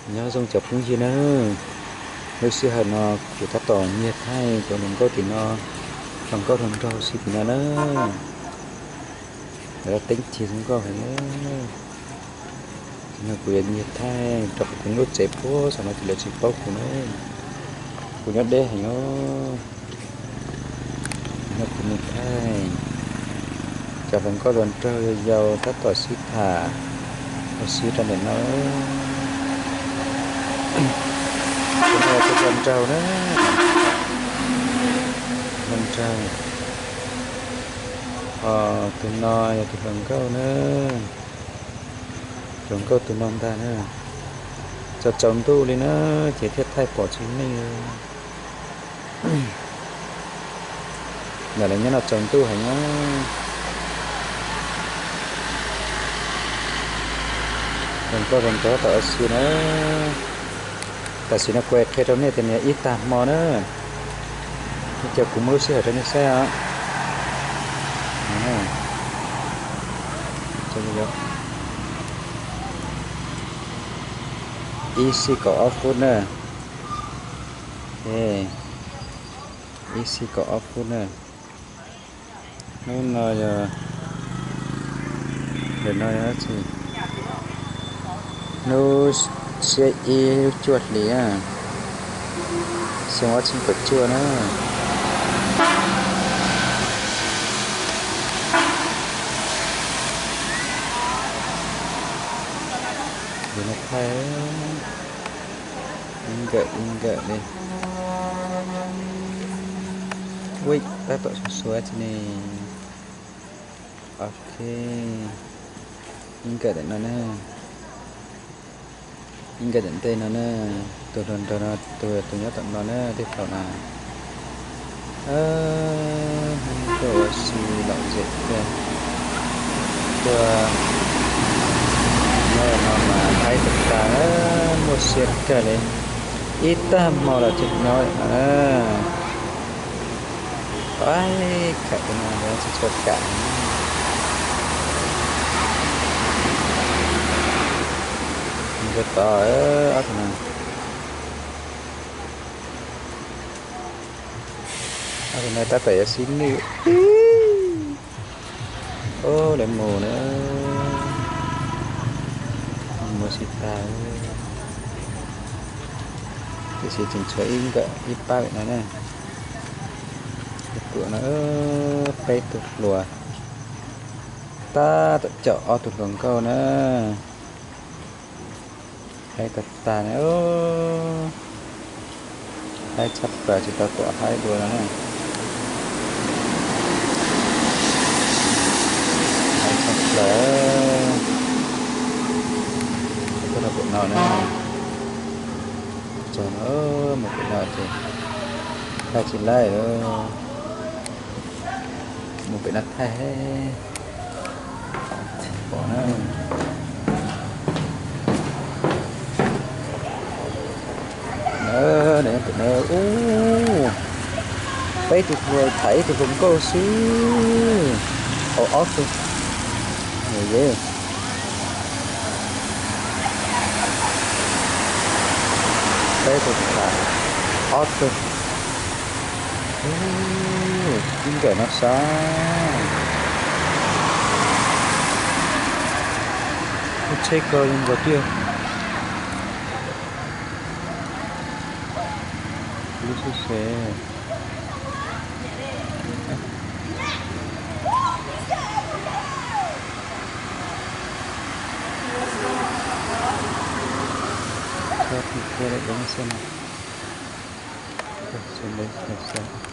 Nyob zoo cov phooj ywg na, lub sij hawm no kuv tab tom nyiag thaij cov hluas nkauj tim no, hluas nkauj hluas nraug si tim no na. Lawv teeb cig zoo nkauj heev na. Tim no kuv yuav nyiag thaij rau kuv lub tsev puag saum no ces lawv tsis paub kuv na. Kuv nyob deb heev os. Tim no kuv mus thaij cov hluas nkauj hluas nraug yau yau tab tom sib tham ua si rau ntawm no. Tus no yog tus hluas nraug na, hluas nraug. Ho tus no yog tus hluas nkauj na, hluas nkauj tus no ntag na. Tsaus tsaus ntuj li na, ces thiaj thaij pom tsis meej. Ntawm lawv nyob no tsaus ntuj heev na. Hluas nkauj hluas nraug tab tom ua si na. Tam sim no kuv qhia rau nej tias nws ib tag hmo na, nej cia kuv muab lub sij hawm rau nej saib os. Ib xij kaum ob phút na. Ib xij kaum ob phút na. Hnub no yog, hnub no yog dab tsi? Hnub xiab ib lub cuaj hlis, xyoo ob txhiab kaum cuaj na. Ib nkawm ib nkawm li. Ua tab tom xuav xuav tsi ne. Ok, ib nkawm ntawm no na, ib nkawm ntawm ntej no na, tus hluas nraug no, tus, tus nyob tom no na, tej thaum na. Tuaj ua si lom zem tiag. Tuaj nyob no mas haib tag tag, muaj siab kawg li. Ib tag hmo los tseem nyob no na. Aib, khawm tus no tsis tshua kam. Mus tod, ob tug no, ob tug no tab tom yuav sib nwj. Ub, lawv mus na, mus sib tag. Tiam sis tseem tshuav ib nkawm ib pab no na. Tus no, peb tug hluas, tab tom caum ob tug hluas nkauj na. Haib tag tag na. Haib tshaj plaws, tsis tau pom haib dua no na. Haib tshaj plaws. Tuaj rau pem no na. Txog no, mus pem no ces thaij tsis laij. Mus pem no thaij pom na. Nws pem no, ub, peb tug hluas tham ib tug hluas nkauj xwb, haus ob tug. Peb tug tham ob tug. Ib nkawm no sav. Lub tsheb ko zoo nkaus tiag. Lub tsheb se. Koj tus kua lawm deev xwb no. Koj tus deev xwb.